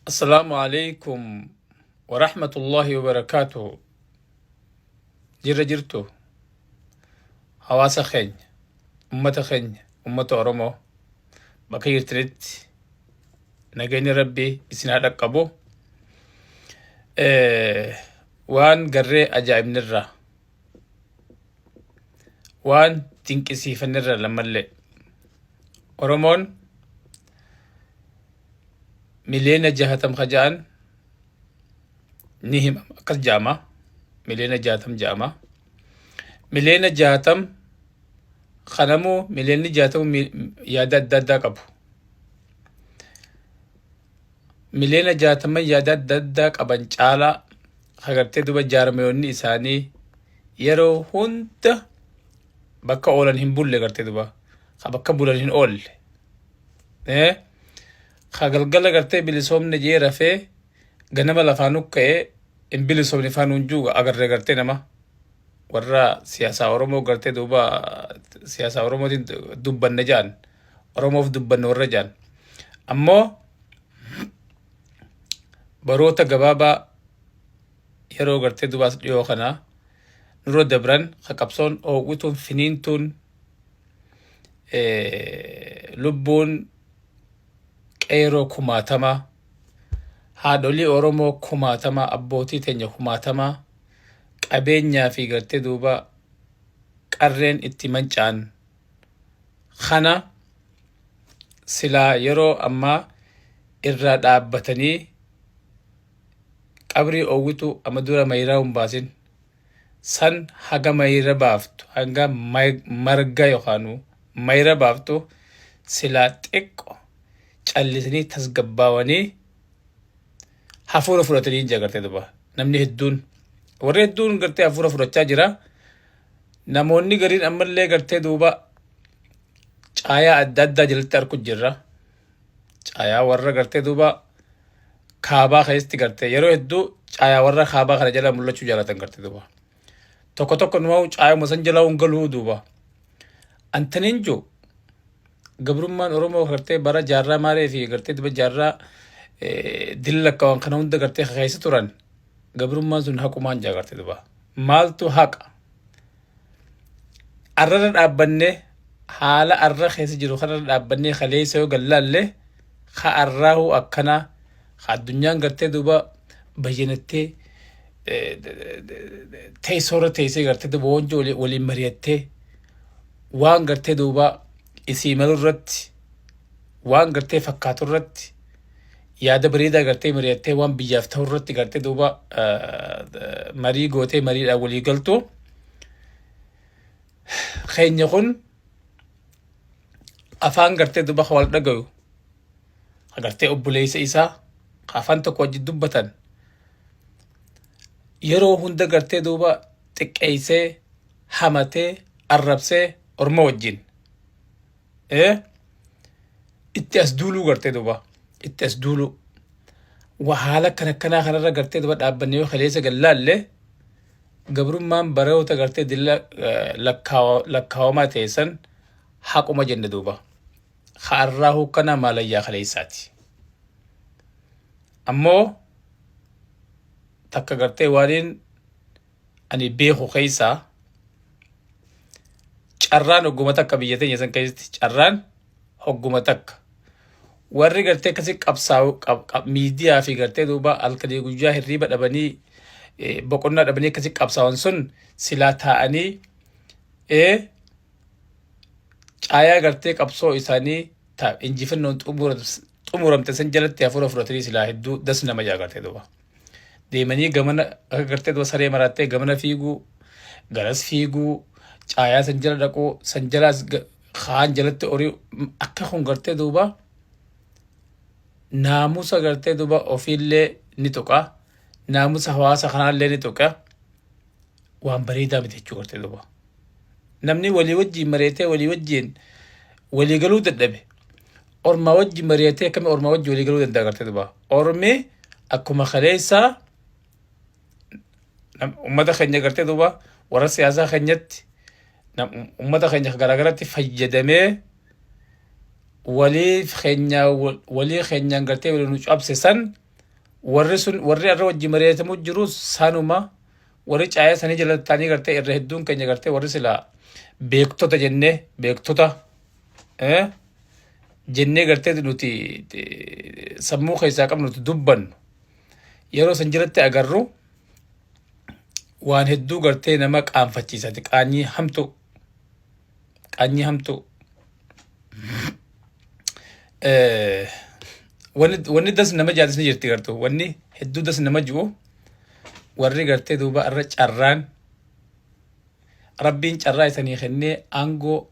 Assalaamu alaikum wa rahmatullahi wa barakaatuhu. Jirra jirtu hawaasa keenya, ummata keenya, ummata Oromoo bakka jirtanitti nageenyi Rabbii isin haa dhaqqabu. Waan garree ajaa'ibnirraa, waan dinqisiifannirra lammallee Oromoon miliyoona 60 ka ja'an ni himama, akkas ja'ama, miliyoona 60 ja'ama. Miliyoona 60 kanamuu miliyoonni 60 yaada adda addaa qabu. Miliyoona 60 yaada adda addaa qaban caalaa agartee duba jaarmayoonni isaanii yeroo hunda bakka oolan hin bulle, gartee duba ka bakka bulan hin oolle. Ka galgala gartee bilisoomne jee rafee ganama lafaa nukka'ee hin bilisoomne faan hunjuu agarree, gartee nama warra siyaasaa Oromoo gartee duuba siyaasaa Oromootiin dubbanne ja'an, Oromoof dubbanne warra ja'an. Ammoo baroota gabaabaa yeroo gartee dubaas dhiyoo kana nurra dabran ka qabsoon oowwituun finiintuun, lubbuun qeeroo kumaatamaa, haadholii Oromoo kumaatamaa, abbootii teenya kumaatamaa, qabeenyaa fi gartee duuba qarreen itti manca'an kana silaa yeroo ammaa irraa dhaabbatanii qabrii oowwitu amma dura mayiraa hin baasin san haga mayira baaftu, hanga marga yookaan mayira baaftu silaa xiqqo callisanii tasgabbaawanii hafuura fudhatanii hin jira. Gartee duba namni hedduun, warri hedduun gartee hafuura fudhachaa jira. Namoonni gariin ammallee gartee duuba caayaa adda addaa jalatti arku jirra. Caayaa warra gartee duuba kaabaa keessatti gartee yeroo hedduu caayaa warra kaabaa kana jala mul'achuu jaalatan, gartee duuba tokko tokko numaa caayuma san jala hin galuu. Duuba antaniin jiru gabrummaan Oromoo gartee bara jaarraa maaree fi gartee duba jaarraa dilla lakkaawwan kana hunda gartee keessa turan, gabrummaan sun haqumaan jaa. Gartee duba maaltu haqa? Arrarra dhaabbannee, haala arra keessa jiru kanarra dhaabbannee kaleessa yoo gallaalle, ka arraahu akkanaa ka addunyaan gartee duuba bayyanattee teessoorra teessee gartee duuba wanti waliin mari'attee waan gartee duuba isii malu irratti, waan gartee fakkaatu irratti yaada bareedaa gartee mari'attee, waan biyyaaf ta'u irratti gartee duuba marii gootee mariidhaan walii galtu, keenya kun afaan gartee duuba wal dhagayu, gartee obboleessa isaa afaan tokko wajjin dubbatan yeroo hunda gartee duuba xiqqeessee, hamatee, arrabsee, orma wajjin itti as duuluu, gartee duuba itti as duuluu, haala kan akkanaa kanarra gartee duuba dhaabbanne yoo kaleessa gallaalle, gabrummaan baroota gartee dilla lakkaawamaa ta'e san haquma jenne. Duuba ha'arraa hukkanaa maalayyaa kaleessaati. Ammoo takka gartee waaniin ani beeku keessaa, carraan hogguma takka biyya teenya san keessatti, carraan hogguma takka warri gartee akkasi qabsaa'u miidiyaa fi gartee duuba halkanii guyyaa hirriiba dhabanii, boqonnaa dhabanii akkasi qabsaa'an sun silaa taa'anii caayaa gartee qabsoo isaanii ta injifannoon xumuramte san jalatti hafuura fudhatanii silaa hedduu das nama jaa. Gartee duuba deemanii gamana akka gartee duuba saree marattee gamana fiiguu, garas fiiguu, caayaa san jala dhaquu, san jalaas kaan jalatti horii akka kun gartee duuba naamusa gartee duuba ofiillee ni tuqa, naamusa hawaasa kanaallee ni tuqa, waan bareedaa miti jechuu. Gartee duuba namni walii wajjin mari'atee walii wajjin walii galuu dadhabe, ormaa wajjin mari'atee akkami ormaa wajjin walii galuu danda'a? Gartee duuba ormi akkuma kaleessaa ummata keenya gartee duuba warra siyaasaa keenyatti, ummata keenya garaagaratti fayyadamee walii keenya walii keenyaan gartee walii nu cabse san. Warri sun, warri irra wajji mari'atamu jiru sanuma. Warri caayaa sanii jala ta'anii gartee irra hedduun keenya gartee warri silaa beektota jennee, beektota jennee gartee nuti sammuu keessaa qabnu nuti dubbannu, yeroo san jiratti agarru waan hedduu gartee nama qaanfachiisati. Qaanyii hamtu, qaanyii hamtu. Wanni das nama jaatis ni jirti gartuu. Wanni hedduu das nama ji'u, warri gartee duuba irra carraan Rabbiin carraa isanii kennee aangoo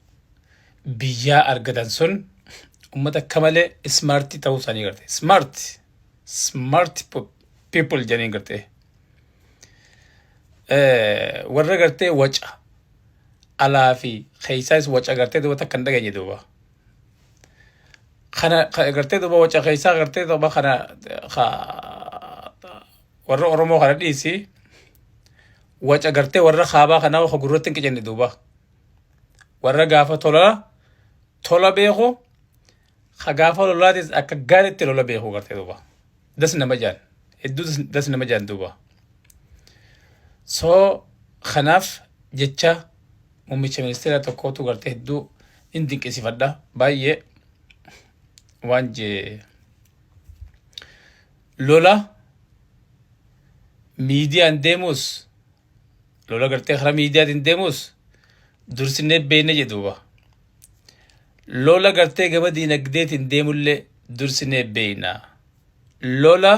biyyaa argatan sun ummata akka malee smart ta'uu isaanii garte. Smart people jedhanii gartee. Warra gartee waca alaa fi keessaas waca gartee duuba takka hin dhageenye duuba. Kana gartee duuba waca keessaa gartee duuba kana warra Oromoo kana dhiisi, waca gartee warra kaabaa kanaa waxa gurratti hin qicanne duuba. Warra gaafa tola tola beeku, ka gaafa lolaatis akka gaariitti lola beeku gartee duuba. Das nama jaan, hedduu das nama jaan duuba. So kanaaf jecha muummicha ministeera tokkootu gartee hedduu in dinqisiifadha baay'ee. Waan jee, lola miidiyaan deemus, lola gartee karaa miidiyaatiin deemus dursinee beekne jedhuuba. Lola gartee gama diinagdeetiin deemullee dursinee beekna. Lola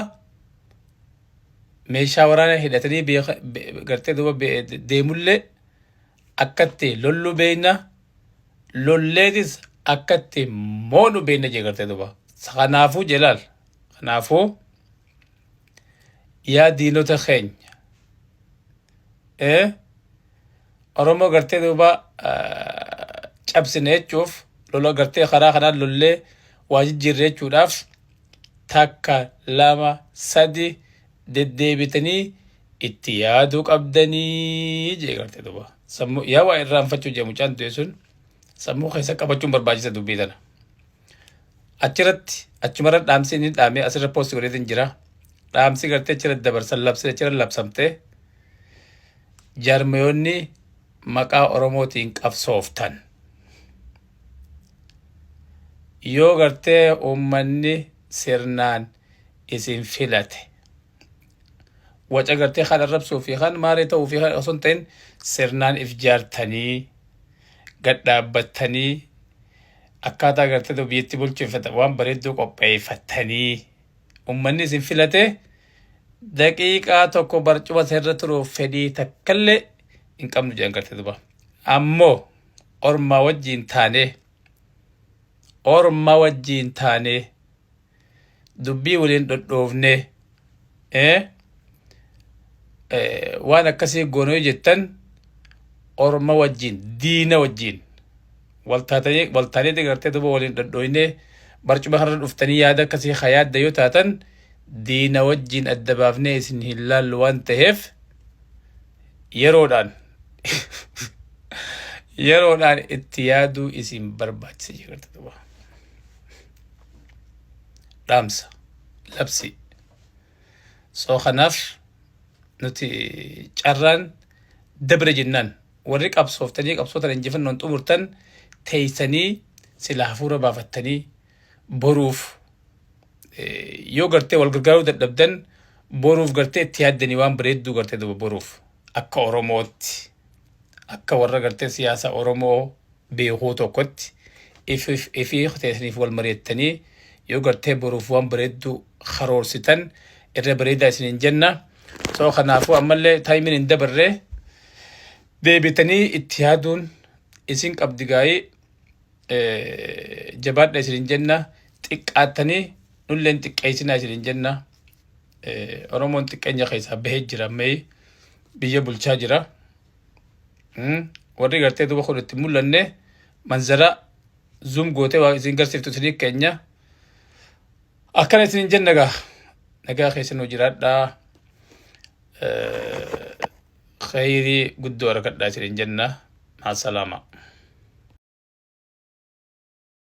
meeshaa waraanaa hidhatanii gartee duuba deemullee akkatti lollu beekna. Lolleetis akkatti moonu beekna jee gartee duuba. Kanaafuu jelaal. Kanaafuu yaa diinota keenya, Oromoo gartee duuba cabsine jechuuf, lola gartee karaa kanaan lollee waa jijjiirre jechuudhaaf, takka, lama, sadi deddeebitanii itti yaaduu qabdanii jee gartee duuba. Sammuu yaa waa irraanfachuu jee mucaan du'e sun sammuu keessa qabachuun barbaachisa dubbii tana. Achirratti achumarra dhaamsi inni dhaamee asirra post godheetiin jira. Dhaamsi gartee achirratti dabarsan labsee achirra labsamtee, jaarmayoonni maqaa Oromootiin qabsooftan, yoo gartee uummanni sirnaan isin filate, waca gartee kan arrabsuu fi kan maaree ta'uu fi kan osoo hin ta'in, sirnaan if jaartanii gad dhaabbattanii akkaataa gartee biyyatti bulchuuf waan bareedduu qopheeffattanii uummanni isin filate, daqiiqaa tokko barcuma irra turuuf fedhii takkallee hin qabnu jedhan gartee duba. Ammoo ormaa wajjiin taanee, orma wajjiin taanee dubbii waliin dhodhoofnee waan akkasii goonoo jettan, orma wajjiin, diina wajjiin waltaatanii waltaaneeti gartee duba waliin dhodhooynee barcuma kanarra dhuftanii yaada akkasii yaadda yoo taatan, diina wajjiin adda baafnee isin hin laallu waan ta'eef, yeroodhaan itti yaaduu isin barbaachisa jechuudha duba. Dhaamsa labsi. So kanaaf nuti carraan dabre jennaan, warri qabsooftanii qabsootan injifannoon xumurtan teeysanii sila hafuura baafattanii, boruuf yoo gartee wal gargaaruu dadhabdan, boruuf gartee itti yaaddanii waan bareedduu gartee duba boruuf akka Oromootti, akka warra gartee siyaasa Oromoo beekuu tokkotti ifii teessaniif wal mari'attanii yoo gartee boruuf waan bareedduu karoorsitan irra bareedaa isiniin jenna. So kanaafuu ammallee timeiin hin dabarree, deebitanii itti yaaduun isin qabdi. Gaa'ii jabaadha isiniin jenna. Xiqqaattanii nulleen xiqqeessinaa isiniin jenna. Oromoon xiqqeenya keessaa bahee jira, ammayii biyya bulchaa jira. Warri gartee duuba kun itti mul'anne, manzara zoom gootee waa isin garsiiftu isinii keenya. Akkana isiniin jenna gaa, nagaa keessa nu jiraadhaa. Khayrii guddoo argadhaa isiniin jenna. Maasalaama.